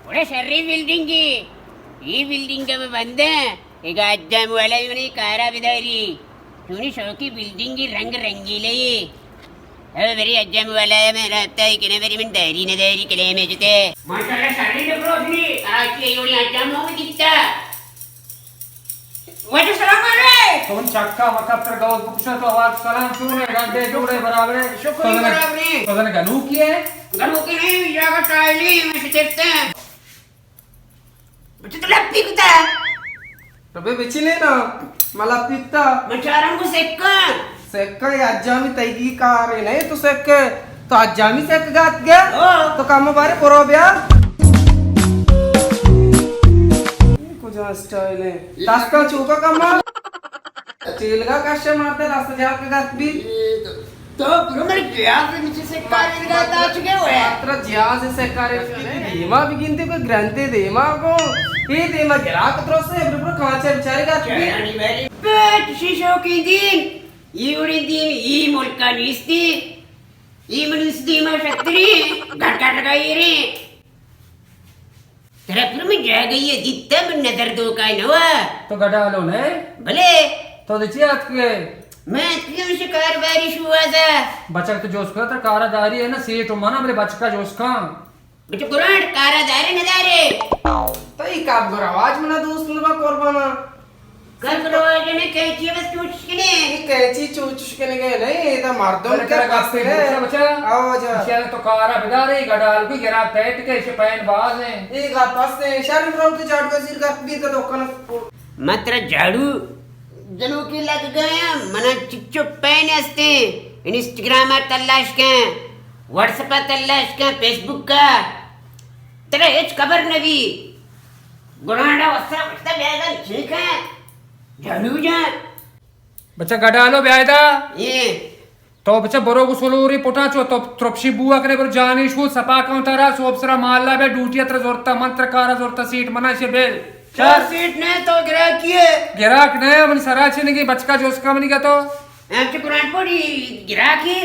بڑا شریں بلڈنگے۔ اے بلڈنگ ءَ بندیں۔ اگاں اجام والا منی کارا بداری۔ چونی شوقی بلڈنگے رنگ رنگیلے۔ او بری اجام والا، من رابطہ کنے بری، من داری نداری کلیم جتے۔ ماشاءاللہ شریں ڈیکوریشنے۔ کراچی ءَ اے وڑیں اجام ہم دیتا۔ واجہ سلام علیک۔ تو من چکا وقت تر گوز بکشا تو آواز سلام چونے، ڈڈے جوڑے برابرے۔ شکر تو زن-، برابرے۔ تو زن گنوکی ئے؟ گنوکی نہیں، جاگہ ٹائلی میں سے چلتے ہیں۔ بچے تو لپی کتا ہے۔ تو بے بچی لینا، ملا پیتا۔ من چارم کو سکن۔ سکا یا اجامی تیگی کارے نہیں تو سکے۔ تو اجامی سک گات گیا؟ ہاں۔ تو کم بارے پرو بیا۔ کجا اسٹائل ہے؟ دستا چوکا کما۔ چیلگا کشے مارتا دست جاک گات بی۔ تو برو مر جہاز نیچے سے کاری لگا تا چکے ہوئے۔ ترا جہاز سے کاری دیما بگندے کو گرندے دیما کو۔ اے دیما گراک ترو سے برو برو کانچے بچارے گات بی۔ پیٹ شیشو کی دین۔ اے وڑیں دیم اے ملکا نیستی، اے منی دیما شتری، گٹ گٹ لگائی رے۔ ترا پر من جاگہی دیتا، من نظر دھوکا نوا۔ تو گڈالو نئے؟ بلے۔ تو دے چی آتکے؟ من اتکگاں شکار باری شوازا۔ بچک تو جوش کن، ترا کارا داری ہے نا، سیٹ و منا بلے بچکا جوش کن۔ بچہ گرانڈ کارا دارے ندارے؟ تئی کاب گو رواج منا دوست نبا قربانا۔ کاب گو رواج نے کیچی بس چوچش کنے۔ اے کیچی چوچش کنے گئے نہیں، اے تا مردم بلے کے ترا پاس گپتے ہے۔ بوشا بچا۔ آو جا۔ شاید تو کارا بدارے، گڈال کو گرا پیٹ کے، اسے پین باز ہیں۔ اے گا پاس ہے، شر برو تو جاڑو زیر گپ بھی تو دکان۔ من ترا جاڑو جنوکی لگ گیا، منا چچو پین استے، انسٹاگرام ءَ تلاش کن، واٹس ایپ ءَ تلاش کن، فیس بک ءَ، ترا ہچ خبر نبی۔ گرانڈا وسا وستا بیادا چیکا جاڑو جان۔ بچہ گڈالو بیادا۔ اے تو بچہ برو گو سلوری پٹا چو تو ترپشی بوا کنے برو جانی شو سپا کاؤنٹر ءَ سوب سرا مالا بے ڈیوٹی ءَ ترا زورتا من ترا کارا زورتا سیٹ منا شے بیل۔ تو چار۔ سیٹ نہ تو گراکی ہے۔ گراک نہ من سرا چنگی بچکا جوسکا منی گا تو۔ ہم چو قرآن پوری گراکی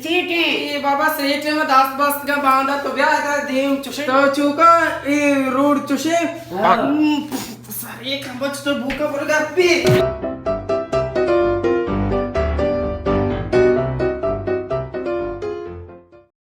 سیٹ ہے۔ اے بابا سیٹ ہے، ما دست بست کا باندا تو بیا ادا دیم چوشے۔ تو چوکا اے روڈ چوشے۔ ہاں۔ ہم، سر ایک ہم بچ تو بوکا پر گپی۔